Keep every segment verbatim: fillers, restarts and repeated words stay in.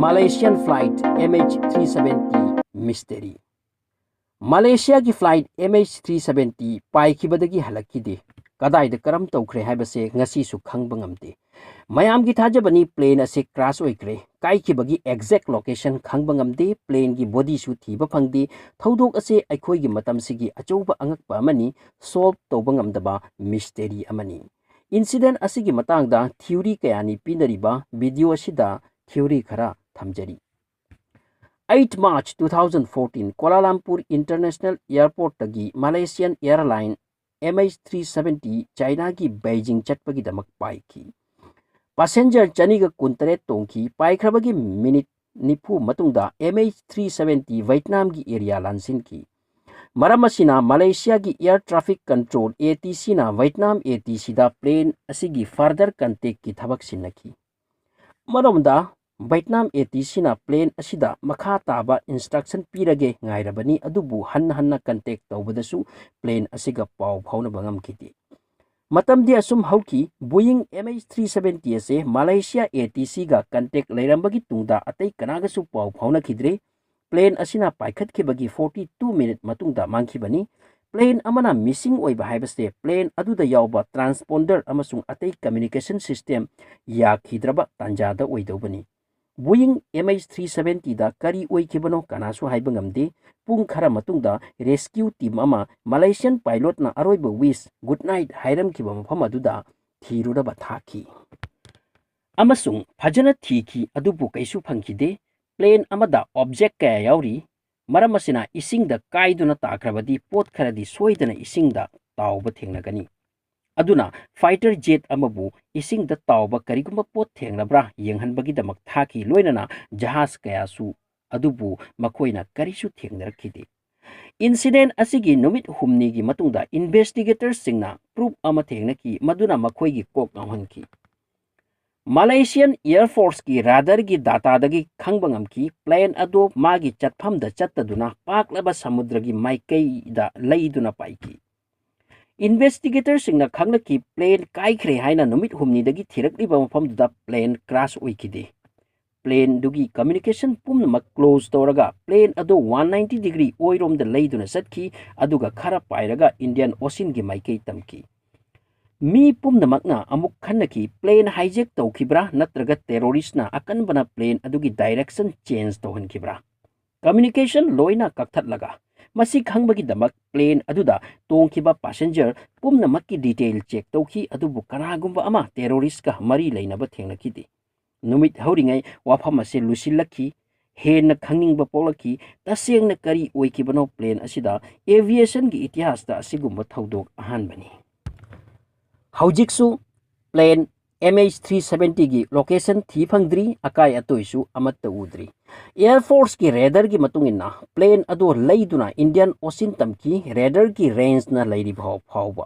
Malaysian flight M H three seventy mystery. ꯃꯥꯂꯦꯁꯤꯌꯥꯒꯤ flight M H three seventy ꯄꯥꯏꯈꯤꯕꯗꯒꯤ ꯍꯜꯂꯛꯈꯤꯗꯦ꯫ ꯀꯗꯥꯏꯗ ꯀꯔꯝ ꯇꯧꯈ꯭ꯔꯦ ꯍꯥꯏꯕꯁꯦ ꯉꯁꯤꯁꯨ ꯈꯪꯕ ꯉꯝꯗꯦ꯫ ꯃꯌꯥꯝꯒꯤ ꯊꯥꯖꯕꯅꯤ plane ꯑꯁꯤ crash ꯑꯣꯏꯈ꯭ꯔꯦ꯫ ꯀꯥꯏꯈꯤꯕꯒꯤ exact location ꯈꯪꯕ ꯉꯝꯗꯦ, planeꯒꯤ bodyꯁꯨ ꯊꯤꯕ ꯐꯪꯗꯦ꯫ ꯊꯧꯗꯣꯛ ꯑꯁꯤ ꯑꯩꯈꯣꯏꯒꯤ ꯃꯇꯝꯁꯤꯒꯤ ꯑꯆꯧꯕ ꯑꯉꯛꯄ ꯑꯃꯅꯤ, solve ꯇꯧꯕ ꯉꯝꯗꯕ mystery ꯑꯃꯅꯤ꯫ Incident ꯑꯁꯤꯒꯤ ꯃꯇꯥꯡꯗ theory ꯀꯌꯥꯅꯤ ꯄꯤꯅꯔꯤꯕ, video ꯑꯁꯤꯗ theory ꯈꯔ ꯊꯝꯖꯔꯤ꯫ Eight March two thousand fourteen, Kuala Lumpur International Airportꯇꯒꯤ Malaysian Airline M H three seventy Chinaꯒꯤ Beijing ꯆꯠꯄꯒꯤꯗꯃꯛ ꯄꯥꯏꯈꯤ꯫ Passenger ꯆꯅꯤꯒ ꯀꯨꯟꯇꯔꯦꯠ ꯇꯣꯡꯈꯤ꯫ ꯄꯥꯏꯈ꯭ꯔꯕꯒꯤ minute ꯅꯤꯐꯨ ꯃꯇꯨꯡꯗ M H three seventy Vietnamꯒꯤ area ꯂꯥꯟꯁꯤꯟꯈꯤ꯫ ꯃꯔꯝ ꯑꯁꯤꯅ ꯃꯥꯂꯦꯁꯤꯌꯥꯒꯤ Air Traffic Control, ATCꯅ Vietnam ATCꯗ plane ꯑꯁꯤꯒꯤ further contactꯀꯤ ꯊꯕꯛ ꯁꯤꯟꯅꯈꯤ꯫ ꯑꯃꯔꯣꯝꯗ, Vietnam ATCꯅ plane ꯑꯁꯤꯗ ꯃꯈꯥ ꯇꯥꯕ instruction ꯄꯤꯔꯒꯦ ꯉꯥꯏꯔꯕꯅꯤ, ꯑꯗꯨꯕꯨ ꯍꯟꯅ ꯍꯟꯅ contact ꯇꯧꯕꯗꯁꯨ plane ꯑꯁꯤꯒ ꯄꯥꯎ ꯐꯥꯎꯅꯕ ꯉꯝꯈꯤꯗꯦ꯫ ꯃꯇꯝꯗꯤ ꯑꯁꯨꯝ ꯍꯧꯈꯤ, Boeing M H three seventy ꯑꯁꯤ ꯃꯥꯂꯦꯁꯤꯌꯥ ATCꯒ contact ꯂꯩꯔꯝꯕꯒꯤ ꯇꯨꯡꯗ ꯑꯇꯩ ꯀꯅꯥꯒꯁꯨ ꯄꯥꯎ ꯐꯥꯎꯅꯈꯤꯗ꯭ꯔꯦ꯫ Plane ꯑꯁꯤꯅ ꯄꯥꯏꯈꯠꯈꯤꯕꯒꯤ forty two minute ꯃꯇꯨꯡꯗ ꯃꯥꯡꯈꯤꯕꯅꯤ꯫ Plane ꯑꯃꯅ missing ꯑꯣꯏꯕ ꯍꯥꯏꯕꯁꯦ plane ꯑꯗꯨꯗ ꯌꯥꯎꯕ transponder ꯑꯃꯁꯨꯡ ꯑꯇꯩ communication system ꯌꯥꯈꯤꯗ꯭ꯔꯕ ꯇꯥꯟꯖꯥꯗ ꯑꯣꯏꯗꯧꯕꯅꯤ꯫ Boeing M H three seventyꯗ ꯀꯔꯤ ꯑꯣꯏꯈꯤꯕꯅꯣ ꯀꯅꯥꯁꯨ ꯍꯥꯏꯕ ꯉꯝꯗꯦ꯫ ꯄꯨꯡ ꯈꯔ ꯃꯇꯨꯡꯗ rescue team ꯑꯃ Malaysian pilotꯅ ꯑꯔꯣꯏꯕ wish, good night ꯍꯥꯏꯔꯝꯈꯤꯕ ꯃꯐꯝ ꯑꯗꯨꯗ ꯊꯤꯔꯨꯅꯕ ꯊꯥꯈꯤ꯫ ꯑꯃꯁꯨꯡ ꯐꯖꯅ ꯊꯤꯈꯤ, ꯑꯗꯨꯕꯨ ꯀꯩꯁꯨ ꯐꯪꯈꯤꯗꯦ꯫ Plane ꯑꯃꯗ object ꯀꯌꯥ ꯌꯥꯎꯔꯤ, ꯃꯔꯝ ꯑꯁꯤꯅ ꯏꯁꯤꯡꯗ ꯀꯥꯏꯗꯨꯅ ꯇꯥꯈ꯭ꯔꯕꯗꯤ ꯄꯣꯠ ꯈꯔꯗꯤ ꯁꯣꯏꯗꯅ ꯏꯁꯤꯡꯗ ꯇꯥꯎꯕ ꯊꯦꯡꯅꯒꯅꯤ꯫ ꯑꯗꯨꯅ fighter jet ꯑꯃꯕꯨ ꯏꯁꯤꯡꯗ ꯇꯥꯎꯕ ꯀꯔꯤꯒꯨꯝꯕ ꯄꯣꯠ ꯊꯦꯡꯅꯕ꯭ꯔꯥ ꯌꯦꯡꯍꯟꯕꯒꯤꯗꯃꯛ ꯊꯥꯈꯤ, ꯂꯣꯏꯅꯅ ꯖꯍꯥꯖ ꯀꯌꯥꯁꯨ, ꯑꯗꯨꯕꯨ ꯃꯈꯣꯏꯅ ꯀꯔꯤꯁꯨ ꯊꯦꯡꯅꯔꯛꯈꯤꯗꯦ꯫ Incident ꯑꯁꯤꯒꯤ ꯅꯨꯃꯤꯠ ꯍꯨꯝꯅꯤꯒꯤ ꯃꯇꯨꯡꯗ investigatorꯁꯤꯡꯅ proof ꯑꯃ ꯊꯦꯡꯅꯈꯤ, ꯃꯗꯨꯅ ꯃꯈꯣꯏꯒꯤ ꯀꯣꯛ ꯉꯥꯎꯍꯟꯈꯤ꯫ Malaysian Air Forceꯀꯤ radarꯒꯤ dataꯗꯒꯤ ꯈꯪꯕ ꯉꯝꯈꯤ, plane ꯑꯗꯨ ꯃꯥꯒꯤ ꯆꯠꯐꯝꯗ ꯆꯠꯇꯗꯨꯅ ꯄꯥꯛꯂꯕ ꯁꯃꯨꯗ꯭ꯔꯒꯤ ꯃꯥꯏꯀꯩꯗ ꯂꯩꯗꯨꯅ ꯄꯥꯏꯈꯤ꯫ Investigatorꯁꯤꯡꯅ ꯈꯪꯂꯛꯈꯤ, plane ꯀꯥꯏꯈ꯭ꯔꯦ ꯍꯥꯏꯅ ꯅꯨꯃꯤꯠ ꯍꯨꯝꯅꯤꯗꯒꯤ ꯊꯤꯔꯛꯂꯤꯕ ꯃꯐꯝꯗꯨꯗ plane crash ꯑꯣꯏꯈꯤꯗꯦ꯫ planeꯗꯨꯒꯤ communication ꯄꯨꯝꯅꯃꯛ close ꯇꯧꯔꯒ plane ꯑꯗꯨ one ninety degree ꯑꯣꯏꯔꯣꯝꯗ ꯂꯩꯗꯨꯅ ꯆꯠꯈꯤ, ꯑꯗꯨꯒ ꯈꯔ ꯄꯥꯏꯔꯒ Indian Oceanꯒꯤ ꯃꯥꯏꯀꯩ ꯇꯝꯈꯤ꯫ ꯃꯤ ꯄꯨꯝꯅꯃꯛꯅ ꯑꯃꯨꯛ ꯈꯟꯅꯈꯤ, plane hijack ꯇꯧꯈꯤꯕ꯭ꯔꯥ ꯅꯠꯇ꯭ꯔꯒ terroristꯅ ꯑꯀꯟꯕꯅ plane ꯑꯗꯨꯒꯤ direction change ꯇꯧꯍꯟꯈꯤꯕ꯭ꯔꯥ? Communication ꯂꯣꯏꯅ ꯀꯛꯊꯠꯂꯒ ꯃꯁꯤ ꯈꯪꯕꯒꯤꯗꯃꯛ plane ꯑꯗꯨꯗ ꯇꯣꯡꯈꯤꯕ passenger ꯄꯨꯝꯅꯃꯛꯀꯤ detail check ꯇꯧꯈꯤ, ꯑꯗꯨꯕꯨ ꯀꯅꯥꯒꯨꯝꯕ ꯑꯃ terroristꯀ ꯃꯔꯤ ꯂꯩꯅꯕ ꯊꯦꯡꯅꯈꯤꯗꯦ꯫ ꯅꯨꯃꯤꯠ ꯍꯧꯔꯤꯉꯩ ꯋꯥꯐꯝ ꯑꯁꯤ ꯂꯨꯁꯤꯜꯂꯛꯈꯤ꯫ ꯍꯦꯟꯅ ꯈꯪꯅꯤꯡꯕ ꯄꯣꯛꯂꯛꯈꯤ, ꯇꯁꯦꯡꯅ ꯀꯔꯤ ꯑꯣꯏꯈꯤꯕꯅꯣ plane ꯑꯁꯤꯗ? Aviationꯒꯤ ꯏꯇꯤꯍꯥꯁꯇ ꯑꯁꯤꯒꯨꯝꯕ ꯊꯧꯗꯣꯛ ꯑꯍꯥꯟꯕꯅꯤ꯫ ꯍꯧꯖꯤꯛꯁꯨ plane MH three seventyꯒꯤ location ꯊꯤ ꯐꯪꯗ꯭ꯔꯤ, ꯑꯀꯥꯏ ꯑꯇꯣꯏꯁꯨ ꯑꯃꯠꯇ ꯎꯗ꯭ꯔꯤ꯫ Air Forceꯀꯤ radarꯒꯤ ꯃꯇꯨꯡ ꯏꯟꯅ plane ꯑꯗꯨ ꯂꯩꯗꯨꯅ Indian Ocean ꯇꯝꯈꯤ, radarꯒꯤ rangeꯅ ꯂꯩꯔꯤꯕ ꯐꯥꯎꯕ꯫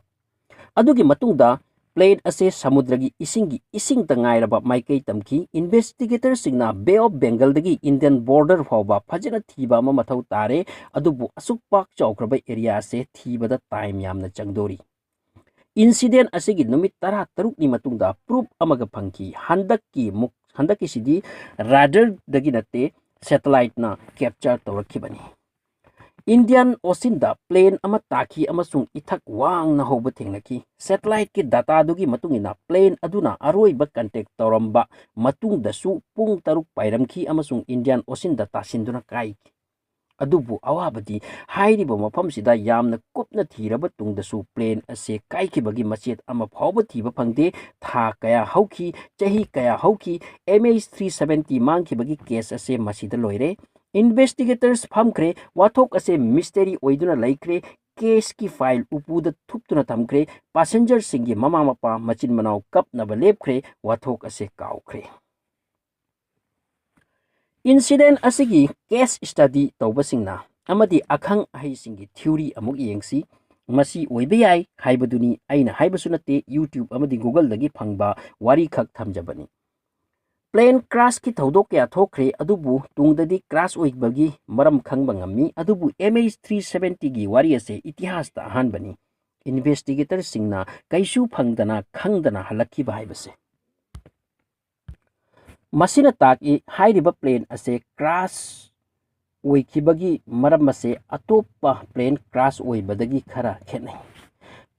ꯑꯗꯨꯒꯤ ꯃꯇꯨꯡꯗ plane ꯑꯁꯤ ꯁꯃꯨꯗ꯭ꯔꯒꯤ ꯏꯁꯤꯡꯒꯤ ꯏꯁꯤꯡꯇ ꯉꯥꯏꯔꯕ ꯃꯥꯏꯀꯩ ꯇꯝꯈꯤ꯫ Investigatorꯁꯤꯡꯅ Bay of Bengalꯗꯒꯤ Indian border ꯐꯥꯎꯕ ꯐꯖꯅ ꯊꯤꯕ ꯑꯃ ꯃꯊꯧ ꯇꯥꯔꯦ, ꯑꯗꯨꯕꯨ ꯑꯁꯨꯛ ꯄꯥꯛ ꯆꯥꯎꯈ꯭ꯔꯕ area ꯑꯁꯦ ꯊꯤꯕꯗ time ꯌꯥꯝꯅ ꯆꯪꯗꯣꯔꯤ꯫ Incident ꯑꯁꯤꯒꯤ ꯅꯨꯃꯤꯠ ꯇꯔꯥꯇꯔꯨꯛꯅꯤ ꯃꯇꯨꯡꯗ proof ꯑꯃꯒ ꯐꯪꯈꯤ꯫ ꯍꯟꯗꯛꯀꯤ ꯃꯨꯛ-, ꯍꯟꯗꯛꯀꯤꯁꯤꯗꯤ radarꯗꯒꯤ ꯅꯠꯇꯦ, satelliteꯅ capture ꯇꯧꯔꯛꯈꯤꯕꯅꯤ꯫ Indian Oceanꯗ plane ꯑꯃ ꯇꯥꯈꯤ ꯑꯃꯁꯨꯡ ꯏꯊꯛ ꯋꯥꯡꯅ ꯍꯧꯕ ꯊꯦꯡꯅꯈꯤ꯫ Satelliteꯀꯤ dataꯗꯨꯒꯤ ꯃꯇꯨꯡ ꯏꯟꯅ plane ꯑꯗꯨꯅ ꯑꯔꯣꯏꯕ contact ꯇꯧꯔꯝꯕ ꯃꯇꯨꯡꯗꯁꯨ ꯄꯨꯡ ꯇꯔꯨꯛ ꯄꯥꯏꯔꯝꯈꯤ ꯑꯃꯁꯨꯡ Indian Oceanꯗ ꯇꯥꯁꯤꯟꯗꯨꯅ ꯀꯥꯏꯈꯤ꯫ ꯑꯗꯨꯕꯨ ꯑꯋꯥꯕꯗꯤ ꯍꯥꯏꯔꯤꯕ ꯃꯐꯝꯁꯤꯗ ꯌꯥꯝꯅ ꯀꯨꯞꯅ ꯊꯤꯔꯕ ꯇꯨꯡꯗꯁꯨ plane ꯑꯁꯤ ꯀꯥꯏꯈꯤꯕꯒꯤ ꯃꯆꯦꯠ ꯑꯃ ꯐꯥꯎꯕ ꯊꯤꯕ ꯐꯪꯗꯦ꯫ ꯊꯥ ꯀꯌꯥ ꯍꯧꯈꯤ, ꯆꯍꯤ ꯀꯌꯥ ꯍꯧꯈꯤ, MH three seventy ꯃꯥꯡꯈꯤꯕꯒꯤ case ꯑꯁꯦ ꯃꯁꯤꯗ ꯂꯣꯏꯔꯦ꯫ Investigators ꯐꯝꯈ꯭ꯔꯦ, ꯋꯥꯊꯣꯛ ꯑꯁꯦ mystery ꯑꯣꯏꯗꯨꯅ ꯂꯩꯈ꯭ꯔꯦ, caseꯀꯤ file ꯎꯄꯨꯗ ꯊꯨꯞꯇꯨꯅ ꯊꯝꯈ꯭ꯔꯦ, passengerꯁꯤꯡꯒꯤ ꯃꯃꯥ ꯃꯄꯥ ꯃꯆꯤꯟ ꯃꯅꯥꯎ ꯀꯞꯅꯕ ꯂꯦꯞꯈ꯭ꯔꯦ, ꯋꯥꯊꯣꯛ ꯑꯁꯦ ꯀꯥꯎꯈ꯭ꯔꯦ꯫ Incident ꯑꯁꯤꯒꯤ case study ꯇꯧꯕꯁꯤꯡꯅ ꯑꯃꯗꯤ ꯑꯈꯪ ꯑꯍꯩꯁꯤꯡꯒꯤ theory ꯑꯃꯨꯛ ꯌꯦꯡꯁꯤ꯫ ꯃꯁꯤ ꯑꯣꯏꯕ ꯌꯥꯏ ꯍꯥꯏꯕꯗꯨꯅꯤ, ꯑꯩꯅ ꯍꯥꯏꯕꯁꯨ ꯅꯠꯇꯦ, YouTube ꯑꯃꯗꯤ Googleꯗꯒꯤ ꯐꯪꯕ ꯋꯥꯔꯤꯈꯛ ꯊꯝꯖꯕꯅꯤ꯫ Plane crashꯀꯤ ꯊꯧꯗꯣꯛ ꯀꯌꯥ ꯊꯣꯛꯈ꯭ꯔꯦ, ꯑꯗꯨꯕꯨ ꯇꯨꯡꯗꯗꯤ crash ꯑꯣꯏꯕꯒꯤ ꯃꯔꯝ ꯈꯪꯕ ꯉꯝꯃꯤ, ꯑꯗꯨꯕꯨ MH three seventyꯒꯤ ꯋꯥꯔꯤ ꯑꯁꯦ ꯏꯇꯤꯍꯥꯁꯇ ꯑꯍꯥꯟꯕꯅꯤ꯫ Investigatorꯁꯤꯡꯅ ꯀꯩꯁꯨ ꯐꯪꯗꯅ ꯈꯪꯗꯅ ꯍꯜꯂꯛꯈꯤꯕ ꯍꯥꯏꯕꯁꯦ꯫ ꯃꯁꯤꯅ ꯇꯥꯛꯏ, ꯍꯥꯏꯔꯤꯕ plane ꯑꯁꯦ crash ꯑꯣꯏꯈꯤꯕꯒꯤ ꯃꯔꯝ ꯑꯁꯦ ꯑꯇꯣꯞꯄ plane crash ꯑꯣꯏꯕꯗꯒꯤ ꯈꯔ ꯈꯦꯠꯅꯩ꯫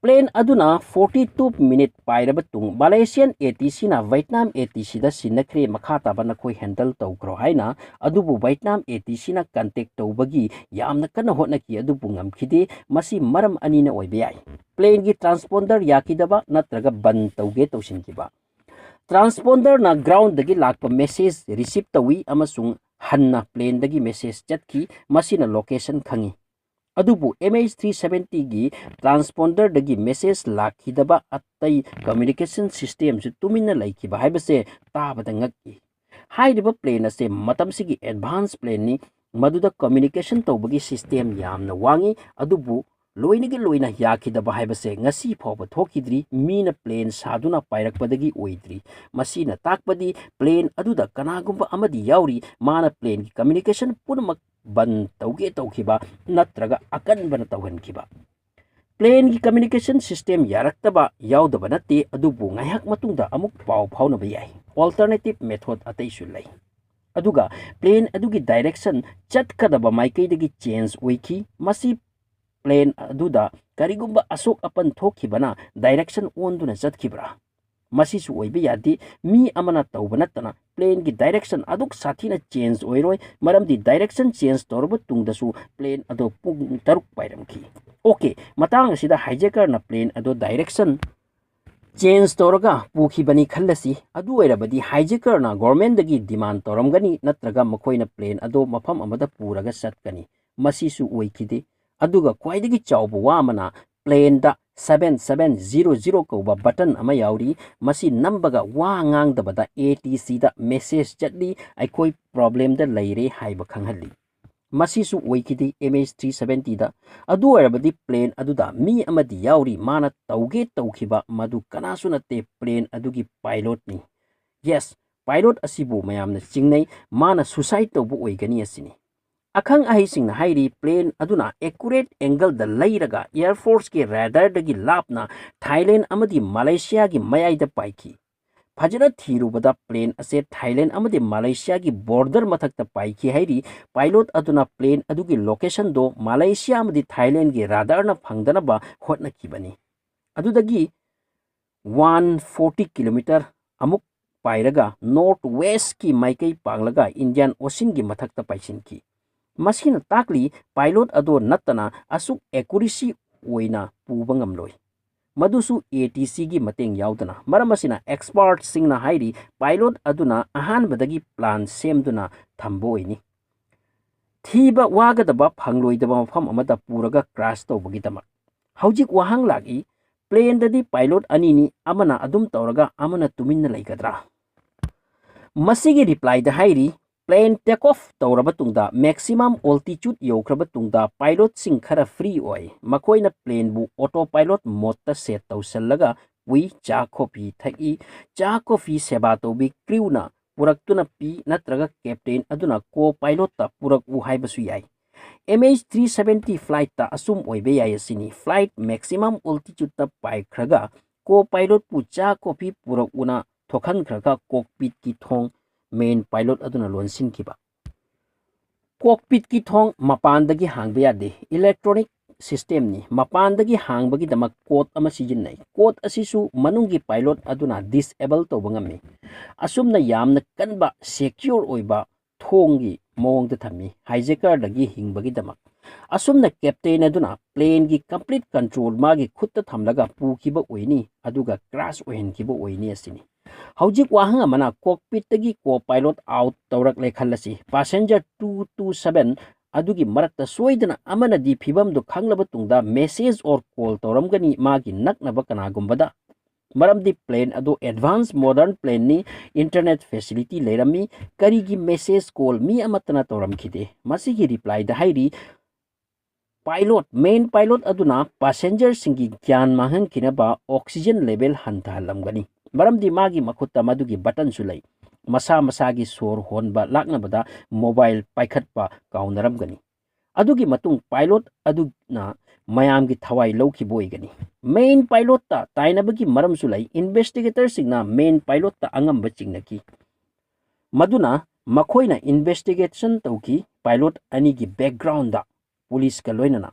Plane ꯑꯗꯨꯅ forty two minute ꯄꯥꯏꯔꯕ ꯇꯨꯡ Malaysian ATCꯅ Vietnam ATCꯗ ꯁꯤꯟꯅꯈ꯭ꯔꯦ, ꯃꯈꯥ ꯇꯥꯕ ꯅꯈꯣꯏ handle ꯇꯧꯈ꯭ꯔꯣ ꯍꯥꯏꯅ꯫ ꯑꯗꯨꯕꯨ Vietnam ATCꯅ contact ꯇꯧꯕꯒꯤ ꯌꯥꯝꯅ ꯀꯟꯅ ꯍꯣꯠꯅꯈꯤ, ꯑꯗꯨꯕꯨ ꯉꯝꯈꯤꯗꯦ꯫ ꯃꯁꯤ ꯃꯔꯝ ꯑꯅꯤꯅ ꯑꯣꯏꯕ ꯌꯥꯏ: planeꯒꯤ transponder ꯌꯥꯈꯤꯗꯕ ꯅꯠꯇ꯭ꯔꯒ ꯕꯟ ꯇꯧꯒꯦ ꯇꯧꯁꯤꯟꯈꯤꯕ꯫ Transponderꯅ groundꯗꯒꯤ ꯂꯥꯛꯄ message receive ꯇꯧꯏ ꯑꯃꯁꯨꯡ ꯍꯟꯅ planeꯗꯒꯤ message ꯆꯠꯈꯤ, ꯃꯁꯤꯅ location ꯈꯪꯏ꯫ ꯑꯗꯨꯕꯨ MH three seventyꯒꯤ transponderꯗꯒꯤ message ꯂꯥꯛꯈꯤꯗꯕ ꯑꯇꯩ communication systemꯁꯨ ꯇꯨꯃꯤꯟꯅ ꯂꯩꯈꯤꯕ ꯍꯥꯏꯕꯁꯦ ꯇꯥꯕꯗ ꯉꯛꯏ꯫ ꯍꯥꯏꯔꯤꯕ plane ꯑꯁꯦ ꯃꯇꯝꯁꯤꯒꯤ advance planeꯅꯤ, ꯃꯗꯨꯗ communication ꯇꯧꯕꯒꯤ system ꯌꯥꯝꯅ ꯋꯥꯡꯏ, ꯑꯗꯨꯕꯨ ꯂꯣꯏꯅꯒꯤ ꯂꯣꯏꯅ ꯌꯥꯈꯤꯗꯕ ꯍꯥꯏꯕꯁꯦ ꯉꯁꯤ ꯐꯥꯎꯕ ꯊꯣꯛꯈꯤꯗ꯭ꯔꯤ꯫ ꯃꯤꯅ plane ꯁꯥꯗꯨꯅ ꯄꯥꯏꯔꯛꯄꯗꯒꯤ ꯑꯣꯏꯗ꯭ꯔꯤ꯫ ꯃꯁꯤꯅ ꯇꯥꯛꯄꯗꯤ plane ꯑꯗꯨꯗ ꯀꯅꯥꯒꯨꯝꯕ ꯑꯃꯗꯤ ꯌꯥꯎꯔꯤ, ꯃꯥꯅ planeꯒꯤ communication ꯄꯨꯝꯅꯃꯛ ꯕꯟ ꯇꯧꯒꯦ ꯇꯧꯈꯤꯕ ꯅꯠꯇ꯭ꯔꯒ ꯑꯀꯟꯕꯅ ꯇꯧꯍꯟꯈꯤꯕ꯫ Planeꯒꯤ communication system ꯌꯥꯔꯛꯇꯕ ꯌꯥꯎꯗꯕ ꯅꯠꯇꯦ, ꯑꯗꯨꯕꯨ ꯉꯥꯏꯍꯥꯛ ꯃꯇꯨꯡꯗ ꯑꯃꯨꯛ ꯄꯥꯎ ꯐꯥꯎꯅꯕ ꯌꯥꯏ꯫ Alternative method ꯑꯇꯩꯁꯨ ꯂꯩ꯫ ꯑꯗꯨꯒ plane ꯑꯗꯨꯒꯤ direction ꯆꯠꯀꯗꯕ ꯃꯥꯏꯀꯩꯗꯒꯤ change ꯑꯣꯏꯈꯤ꯫ ꯃꯁꯤ plane ꯑꯗꯨꯗ ꯀꯔꯤꯒꯨꯝꯕ ꯑꯁꯣꯛ ꯑꯄꯟ ꯊꯣꯛꯈꯤꯕꯅ direction ꯑꯣꯟꯗꯨꯅ ꯆꯠꯈꯤꯕ꯭ꯔꯥ? ꯃꯁꯤꯁꯨ ꯑꯣꯏꯕ ꯌꯥꯗꯦ꯫ ꯃꯤ ꯑꯃꯅ ꯇꯧꯕ ꯅꯠꯇꯅ planeꯒꯤ direction ꯑꯗꯨꯛ ꯁꯥꯊꯤꯅ change ꯑꯣꯏꯔꯣꯏ, ꯃꯔꯝꯗꯤ direction change ꯇꯧꯔꯕ ꯇꯨꯡꯗꯁꯨ plane ꯑꯗꯨ ꯄꯨꯡ ꯇꯔꯨꯛ ꯄꯥꯏꯔꯝꯈꯤ꯫ Okay, ꯃꯇꯥꯡ ꯑꯁꯤꯗ hijackerꯅ plane ꯑꯗꯨ direction change ꯇꯧꯔꯒ ꯄꯨꯈꯤꯕꯅꯤ ꯈꯜꯂꯁꯤ꯫ ꯑꯗꯨ ꯑꯣꯏꯔꯕꯗꯤ hijackerꯅ governmentꯗꯒꯤ demand ꯇꯧꯔꯝꯒꯅꯤ, ꯅꯠꯇ꯭ꯔꯒ ꯃꯈꯣꯏꯅ plane ꯑꯗꯨ ꯃꯐꯝ ꯑꯃꯗ ꯄꯨꯔꯒ ꯆꯠꯀꯅꯤ꯫ ꯃꯁꯤꯁꯨ ꯑꯣꯏꯈꯤꯗꯦ꯫ ꯑꯗꯨꯒ ꯈ꯭ꯋꯥꯏꯗꯒꯤ ꯆꯥꯎꯕ ꯋꯥ ꯑꯃꯅ, planeꯗ seven seven zero zero ꯀꯧꯕ button ꯑꯃ ꯌꯥꯎꯔꯤ꯫ ꯃꯁꯤ ꯅꯝꯕꯒ ꯋꯥ ꯉꯥꯡꯗꯕꯗ ATCꯗ message ꯆꯠꯂꯤ, "ꯑꯩꯈꯣꯏ problemꯗ ꯂꯩꯔꯦ" ꯍꯥꯏꯕ ꯈꯪꯍꯜꯂꯤ꯫ ꯃꯁꯤꯁꯨ ꯑꯣꯏꯈꯤꯗꯦ MH three seventyꯗ꯫ ꯑꯗꯨ ꯑꯣꯏꯔꯕꯗꯤ plane ꯑꯗꯨꯗ ꯃꯤ ꯑꯃꯗꯤ ꯌꯥꯎꯔꯤ, ꯃꯥꯅ ꯇꯧꯒꯦ ꯇꯧꯈꯤꯕ ꯃꯗꯨ ꯀꯅꯥꯁꯨ ꯅꯠꯇꯦ, plane ꯑꯗꯨꯒꯤ pilotꯅꯤ꯫ Yes, pilot ꯑꯁꯤꯕꯨ ꯃꯌꯥꯝꯅ ꯆꯤꯡꯅꯩ, ꯃꯥꯅ suicide ꯇꯧꯕ ꯑꯣꯏꯒꯅꯤ ꯑꯁꯤꯅꯤ꯫ ꯑꯈꯪ ꯑꯍꯩꯁꯤꯡꯅ ꯍꯥꯏꯔꯤ, plane ꯑꯗꯨꯅ accurate angleꯗ ꯂꯩꯔꯒ Air Forceꯀꯤ radarꯗꯒꯤ ꯂꯥꯞꯅ Thailand ꯑꯃꯗꯤ Malaysiaꯒꯤ ꯃꯌꯥꯏꯗ ꯄꯥꯏꯈꯤ꯫ ꯐꯖꯅ ꯊꯤꯔꯨꯕꯗ plane ꯑꯁꯦ ꯊꯥꯏꯂꯦꯟ ꯑꯃꯗꯤ ꯃꯂꯦꯁꯤꯌꯥꯒꯤ border ꯃꯊꯛꯇ ꯄꯥꯏꯈꯤ ꯍꯥꯏꯔꯤ꯫ Pilot ꯑꯗꯨꯅ plane ꯑꯗꯨꯒꯤ locationꯗꯣ ꯃꯂꯦꯁꯤꯌꯥ ꯑꯃꯗꯤ ꯊꯥꯏꯂꯦꯟꯒꯤ radarꯅ ꯐꯪꯗꯅꯕ ꯍꯣꯠꯅꯈꯤꯕꯅꯤ꯫ ꯑꯗꯨꯗꯒꯤ one forty kilometer ꯑꯃꯨꯛ ꯄꯥꯏꯔꯒ north westꯀꯤ ꯃꯥꯏꯀꯩ ꯄꯥꯡꯂꯒ Indian Oceanꯒꯤ ꯃꯊꯛꯇ ꯄꯥꯏꯁꯤꯟꯈꯤ꯫ ꯃꯁꯤꯅ ꯇꯥꯛꯂꯤ, pilot ꯑꯗꯣ ꯅꯠꯇꯅ ꯑꯁꯨꯛ accuracy ꯑꯣꯏꯅ ꯄꯨꯕ ꯉꯝꯂꯣꯏ꯫ ꯃꯗꯨꯁꯨ ATCꯒꯤ ꯃꯇꯦꯡ ꯌꯥꯎꯗꯅ꯫ ꯃꯔꯝ ꯑꯁꯤꯅ, expertꯁꯤꯡꯅ ꯍꯥꯏꯔꯤ, pilot ꯑꯗꯨꯅ ꯑꯍꯥꯟꯕꯗꯒꯤ plan ꯁꯦꯝꯗꯨꯅ ꯊꯝꯕ ꯑꯣꯏꯅꯤ, ꯊꯤꯕ ꯋꯥꯒꯗꯕ ꯐꯪꯂꯣꯏꯗꯕ ꯃꯐꯝ ꯑꯃꯗ ꯄꯨꯔꯒ crash ꯇꯧꯕꯒꯤꯗꯃꯛ꯫ ꯍꯧꯖꯤꯛ ꯋꯥꯍꯪ ꯂꯥꯛꯏ, planeꯗꯗꯤ pilot ꯑꯅꯤꯅꯤ, ꯑꯃꯅ ꯑꯗꯨꯝ ꯇꯧꯔꯒ ꯑꯃꯅ ꯇꯨꯃꯤꯟꯅ ꯂꯩꯒꯗ꯭ꯔꯥ? ꯃꯁꯤꯒꯤ replyꯗ ꯍꯥꯏꯔꯤ, plane take off ꯇꯧꯔꯕ ꯇꯨꯡꯗ, maximum altitude ꯌꯧꯈ꯭ꯔꯕ ꯇꯨꯡꯗ, pilotꯁꯤꯡ ꯈꯔ free ꯑꯣꯏ꯫ ꯃꯈꯣꯏꯅ planeꯕꯨ autopilot modeꯇ set ꯇꯧꯁꯜꯂꯒ ꯄꯨꯏ, ꯆꯥ coffee ꯊꯛꯏ꯫ ꯆꯥ coffee ꯁꯦꯕꯥ ꯇꯧꯕꯤ crewꯅ ꯄꯨꯔꯛꯇꯨꯅ ꯄꯤ, ꯅꯠꯇ꯭ꯔꯒ captain ꯑꯗꯨꯅ co-pilotꯇ ꯄꯨꯔꯛꯎ ꯍꯥꯏꯕꯁꯨ ꯌꯥꯏ꯫ MH three seventy flightꯇ ꯑꯁꯨꯝ ꯑꯣꯏꯕ ꯌꯥꯏ ꯑꯁꯤꯅꯤ꯫ Flight maximum altitudeꯇ ꯄꯥꯏꯈ꯭ꯔꯒ co-pilotꯄꯨ ꯆꯥ coffee ꯄꯨꯔꯛꯎꯅ ꯊꯣꯛꯍꯟꯈ꯭ꯔꯒ cockpitꯀꯤ ꯊꯣꯡ main pilot ꯑꯗꯨꯅ ꯂꯣꯟꯁꯤꯟꯈꯤꯕ꯫ Cockpitꯀꯤ ꯊꯣꯡ ꯃꯄꯥꯟꯗꯒꯤ ꯍꯥꯡꯕ ꯌꯥꯗꯦ꯫ Electronic systemꯅꯤ꯫ ꯃꯄꯥꯟꯗꯒꯤ ꯍꯥꯡꯕꯒꯤꯗꯃꯛ code ꯑꯃ ꯁꯤꯖꯤꯟꯅꯩ꯫ Code ꯑꯁꯤꯁꯨ ꯃꯅꯨꯡꯒꯤ pilot ꯑꯗꯨꯅ disable ꯇꯧꯕ ꯉꯝꯃꯤ꯫ ꯑꯁꯨꯝꯅ ꯌꯥꯝꯅ ꯀꯟꯕ, secure ꯑꯣꯏꯕ ꯊꯣꯡꯒꯤ ꯃꯑꯣꯡꯗ ꯊꯝꯃꯤ, hijackerꯗꯒꯤ ꯍꯤꯡꯕꯒꯤꯗꯃꯛ꯫ ꯑꯁꯨꯝꯅ captain ꯑꯗꯨꯅ planeꯒꯤ complete control ꯃꯥꯒꯤ ꯈꯨꯠꯇ ꯊꯝꯂꯒ ꯄꯨꯈꯤꯕ ꯑꯣꯏꯅꯤ, ꯑꯗꯨꯒ crash ꯑꯣꯏꯍꯟꯈꯤꯕ ꯑꯣꯏꯅꯤ ꯑꯁꯤꯅꯤ꯫ ꯍꯧꯖꯤꯛ ꯋꯥꯍꯪ ꯑꯃꯅ, cockpitꯇꯒꯤ co-pilot out ꯇꯧꯔꯛꯂꯦ ꯈꯜꯂꯁꯤ, passenger two two seven ꯑꯗꯨꯒꯤ ꯃꯔꯛꯇ ꯁꯣꯏꯗꯅ ꯑꯃꯅꯗꯤ ꯐꯤꯕꯝꯗꯨ ꯈꯪꯂꯕ ꯇꯨꯡꯗ message or call ꯇꯧꯔꯝꯒꯅꯤ ꯃꯥꯒꯤ ꯅꯛꯅꯕ ꯀꯅꯥꯒꯨꯝꯕꯗ꯫ ꯃꯔꯝꯗꯤ plane ꯑꯗꯨ advance modern planeꯅꯤ, internet facility ꯂꯩꯔꯝꯃꯤ, ꯀꯔꯤꯒꯤ message call ꯃꯤ ꯑꯃꯠꯇꯅ ꯇꯧꯔꯝꯈꯤꯗꯦ? ꯃꯁꯤꯒꯤ replyꯗ ꯍꯥꯏꯔꯤ, pilot, main pilot ꯑꯗꯨꯅ passengerꯁꯤꯡꯒꯤ ꯒ꯭ꯌꯥꯟ ꯃꯥꯡꯍꯟꯈꯤꯅꯕ oxygen level ꯍꯟꯊꯍꯜꯂꯝꯒꯅꯤ, ꯃꯔꯝꯗꯤ ꯃꯥꯒꯤ ꯃꯈꯨꯠꯇ ꯃꯗꯨꯒꯤ buttonꯁꯨ ꯂꯩ꯫ ꯃꯁꯥ ꯃꯁꯥꯒꯤ ꯁꯣꯔ ꯍꯣꯟꯕ ꯂꯥꯛꯅꯕꯗ mobile ꯄꯥꯏꯈꯠꯄ ꯀꯥꯎꯅꯔꯝꯒꯅꯤ꯫ ꯑꯗꯨꯒꯤ ꯃꯇꯨꯡ pilot ꯑꯗꯨꯅ ꯃꯌꯥꯝꯒꯤ ꯊꯋꯥꯏ ꯂꯧꯈꯤꯕ ꯑꯣꯏꯒꯅꯤ꯫ Main pilotꯇ ꯇꯥꯏꯅꯕꯒꯤ ꯃꯔꯝꯁꯨ ꯂꯩ꯫ Investigatorꯁꯤꯡꯅ main pilotꯇ ꯑꯉꯝꯕ ꯆꯤꯡꯅꯈꯤ꯫ ꯃꯗꯨꯅ ꯃꯈꯣꯏꯅ investigation ꯇꯧꯈꯤ꯫ Pilot ꯑꯅꯤꯒꯤ backgroundꯗ policeꯀ ꯂꯣꯏꯅꯅ꯫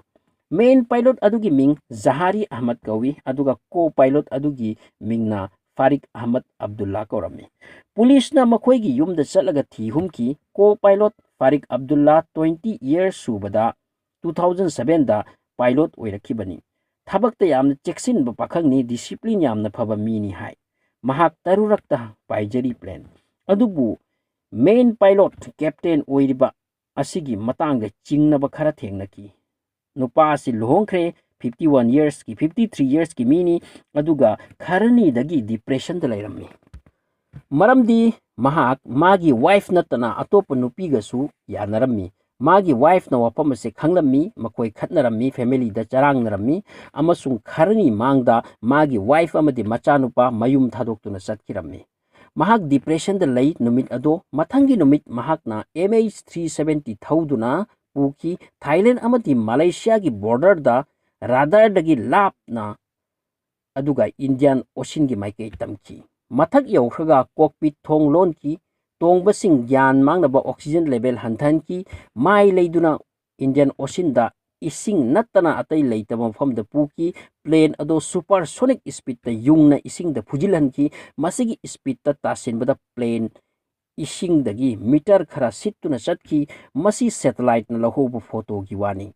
Main pilot ꯑꯗꯨꯒꯤ ꯃꯤꯡ ꯖꯍꯥꯔꯤ ꯑꯍꯃꯗ ꯀꯧꯏ, ꯑꯗꯨꯒ co-pilot ꯑꯗꯨꯒꯤ ꯃꯤꯡꯅ ꯐꯥꯔꯤꯛ ꯑꯍꯃꯗ ꯑꯕꯗꯨꯜꯂꯥ ꯀꯧꯔꯝꯃꯤ꯫ Policeꯅ ꯃꯈꯣꯏꯒꯤ ꯌꯨꯝꯗ ꯆꯠꯂꯒ ꯊꯤ ꯍꯨꯝꯈꯤ꯫ Co-pilot ꯐꯥꯔꯤꯛ ꯑꯕꯗꯨꯜꯂꯥ twenty years ꯁꯨꯕꯗ two thousand sevenꯗ pilot ꯑꯣꯏꯔꯛꯈꯤꯕꯅꯤ꯫ ꯊꯕꯛꯇ ꯌꯥꯝꯅ ꯆꯦꯛꯁꯤꯟꯕ ꯄꯥꯈꯪꯅꯤ, discipline ꯌꯥꯝꯅ ꯐꯕ ꯃꯤꯅꯤ ꯍꯥꯏ꯫ ꯃꯍꯥꯛ ꯇꯔꯨꯔꯛꯇ ꯄꯥꯏꯖꯔꯤ plane꯫ ꯑꯗꯨꯕꯨ main pilot captain ꯑꯣꯏꯔꯤꯕ ꯑꯁꯤꯒꯤ ꯃꯇꯥꯡꯗ ꯆꯤꯡꯅꯕ ꯈꯔ ꯊꯦꯡꯅꯈꯤ꯫ ꯅꯨꯄꯥ ꯑꯁꯤ ꯂꯨꯍꯣꯡꯈ꯭ꯔꯦ, fifty one yearsꯀꯤ, fifty three yearsꯀꯤ ꯃꯤꯅꯤ, ꯑꯗꯨꯒ ꯈꯔꯅꯤꯗꯒꯤ depressionꯗ ꯂꯩꯔꯝꯃꯤ꯫ ꯃꯔꯝꯗꯤ ꯃꯍꯥꯛ ꯃꯥꯒꯤ wife ꯅꯠꯇꯅ ꯑꯇꯣꯞꯄ ꯅꯨꯄꯤꯒꯁꯨ ꯌꯥꯅꯔꯝꯃꯤ꯫ ꯃꯥꯒꯤ wifeꯅ ꯋꯥꯐꯝ ꯑꯁꯤ ꯈꯪꯂꯝꯃꯤ, ꯃꯈꯣꯏ ꯈꯠꯅꯔꯝꯃꯤ, familyꯗ ꯆꯔꯥꯡꯅꯔꯝꯃꯤ, ꯑꯃꯁꯨꯡ ꯈꯔꯅꯤ ꯃꯥꯡꯗ ꯃꯥꯒꯤ wife ꯑꯃꯗꯤ ꯃꯆꯥꯅꯨꯄꯥ ꯃꯌꯨꯝ ꯊꯥꯗꯣꯛꯇꯨꯅ ꯆꯠꯈꯤꯔꯝꯃꯤ꯫ ꯃꯍꯥꯛ depressionꯗ ꯂꯩ ꯅꯨꯃꯤꯠ ꯑꯗꯣ꯫ ꯃꯊꯪꯒꯤ ꯅꯨꯃꯤꯠ ꯃꯍꯥꯛꯅ MH three seventy ꯊꯧꯗꯨꯅ ꯄꯨꯈꯤ꯫ Thailand ꯑꯃꯗꯤ Malaysiaꯒꯤ borderꯗ radarꯗꯒꯤ ꯂꯥꯞꯅ, ꯑꯗꯨꯒ Indian Oceanꯒꯤ ꯃꯥꯏꯀꯩ ꯇꯝꯈꯤ꯫ ꯃꯊꯛ ꯌꯧꯈ꯭ꯔꯒ cockpit ꯊꯣꯡ ꯂꯣꯟꯈꯤ꯫ ꯇꯣꯡꯕꯁꯤꯡ ꯒ꯭ꯌꯥꯟ ꯃꯥꯡꯅꯕ oxygen level ꯍꯟꯊꯍꯟꯈꯤ꯫ ꯃꯥꯏ ꯂꯩꯗꯨꯅ Indian Oceanꯗ ꯏꯁꯤꯡ ꯅꯠꯇꯅ ꯑꯇꯩ ꯂꯩꯇꯕ ꯃꯐꯝꯗ ꯄꯨꯈꯤ꯫ Plane ꯑꯗꯨ supersonic speedꯇ ꯌꯨꯡꯅ ꯏꯁꯤꯡꯗ ꯐꯨꯖꯤꯜꯍꯟꯈꯤ꯫ ꯃꯁꯤꯒꯤ speedꯇ ꯇꯥꯁꯤꯟꯕꯗ plane ꯏꯁꯤꯡꯗꯒꯤ meter ꯈꯔ ꯁꯤꯠꯇꯨꯅ ꯆꯠꯈꯤ꯫ ꯃꯁꯤ satelliteꯅ ꯂꯧꯍꯧꯕ photoꯒꯤ ꯋꯥꯅꯤ꯫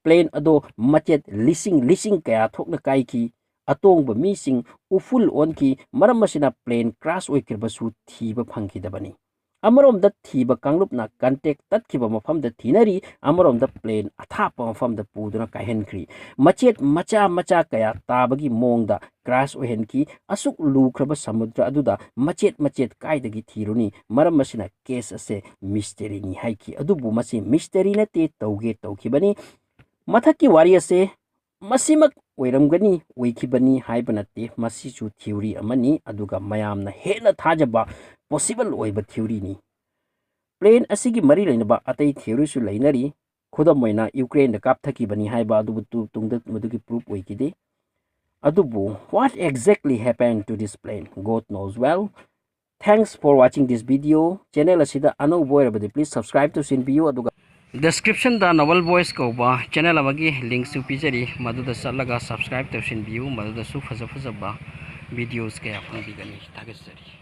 Plane ꯑꯗꯣ ꯃꯆꯦꯠ ꯂꯤꯁꯤꯡ ꯂꯤꯁꯤꯡ ꯀꯌꯥ ꯊꯣꯛꯅ ꯀꯥꯏꯈꯤ꯫ ꯑꯇꯣꯡꯕ ꯃꯤꯁꯤꯡ ꯎꯐꯨꯜ ꯑꯣꯟꯈꯤ꯫ ꯃꯔꯝ ꯑꯁꯤꯅ plane crash ꯑꯣꯏꯈꯤꯕꯁꯨ ꯊꯤꯕ ꯐꯪꯈꯤꯗꯕꯅꯤ꯫ ꯑꯃꯔꯣꯝꯗ ꯊꯤꯕ ꯀꯥꯡꯂꯨꯞꯅ contact ꯇꯠꯈꯤꯕ ꯃꯐꯝꯗ ꯊꯤꯅꯔꯤ, ꯑꯃꯔꯣꯝꯗ plane ꯑꯊꯥꯞꯄ ꯃꯐꯝꯗ ꯄꯨꯗꯨꯅ ꯀꯥꯏꯍꯟꯈ꯭ꯔꯤ꯫ ꯃꯆꯦꯠ ꯃꯆꯥ ꯃꯆꯥ ꯀꯌꯥ ꯇꯥꯕꯒꯤ ꯃꯑꯣꯡꯗ crash ꯑꯣꯏꯍꯟꯈꯤ꯫ ꯑꯁꯨꯛ ꯂꯨꯈ꯭ꯔꯕ ꯁꯃꯨꯗ꯭ꯔ ꯑꯗꯨꯗ ꯃꯆꯦꯠ ꯃꯆꯦꯠ ꯀꯥꯏꯗꯒꯤ ꯊꯤꯔꯨꯅꯤ? ꯃꯔꯝ ꯑꯁꯤꯅ case ꯑꯁꯦ mysteryꯅꯤ ꯍꯥꯏꯈꯤ꯫ ꯑꯗꯨꯕꯨ ꯃꯁꯤ mystery ꯅꯠꯇꯦ, ꯇꯧꯒꯦ ꯇꯧꯈꯤꯕꯅꯤ꯫ ꯃꯊꯛꯀꯤ ꯋꯥꯔꯤ ꯑꯁꯦ ꯃꯁꯤꯃꯛ ꯑꯣꯏꯔꯝꯒꯅꯤ, ꯑꯣꯏꯈꯤꯕꯅꯤ ꯍꯥꯏꯕ ꯅꯠꯇꯦ, ꯃꯁꯤꯁꯨ theory ꯑꯃꯅꯤ, ꯑꯗꯨꯒ ꯃꯌꯥꯝꯅ ꯍꯦꯟꯅ ꯊꯥꯖꯕ possible ꯑꯣꯏꯕ theoryꯅꯤ꯫ Plane ꯑꯁꯤꯒꯤ ꯃꯔꯤ ꯂꯩꯅꯕ ꯑꯇꯩ theoryꯁꯨ ꯂꯩꯅꯔꯤ꯫ ꯈꯨꯗꯝ ꯑꯣꯏꯅ ꯌꯨꯀ꯭ꯔꯦꯟꯗ ꯀꯥꯞꯊꯈꯤꯕꯅꯤ ꯍꯥꯏꯕ ꯑꯗꯨꯕꯨ ꯇꯨ-, ꯇꯨꯡꯗ ꯃꯗꯨꯒꯤ proof ꯑꯣꯏꯈꯤꯗꯦ꯫ ꯑꯗꯨꯕꯨ what exactly happened to this plane? God knows well. Thanks for watching this video. Channel ꯑꯁꯤꯗ ꯑꯅꯧꯕ ꯑꯣꯏꯔꯕꯗꯤ please subscribe ꯇꯧꯁꯤꯟꯕꯤꯌꯨ, ꯑꯗꯨꯒ descriptionꯗ Novel Voice ꯀꯧꯕ channel ꯑꯃꯒꯤ linkꯁꯨ ꯄꯤꯖꯔꯤ, ꯃꯗꯨꯗ ꯆꯠꯂꯒ subscribe ꯇꯧꯁꯤꯟꯕꯤꯌꯨ, ꯃꯗꯨꯗꯁꯨ ꯐꯖ ꯐꯖꯕ videos ꯀꯌꯥ ꯐꯪꯕꯤꯒꯅꯤ꯫ ꯊꯥꯒꯠꯆꯔꯤ꯫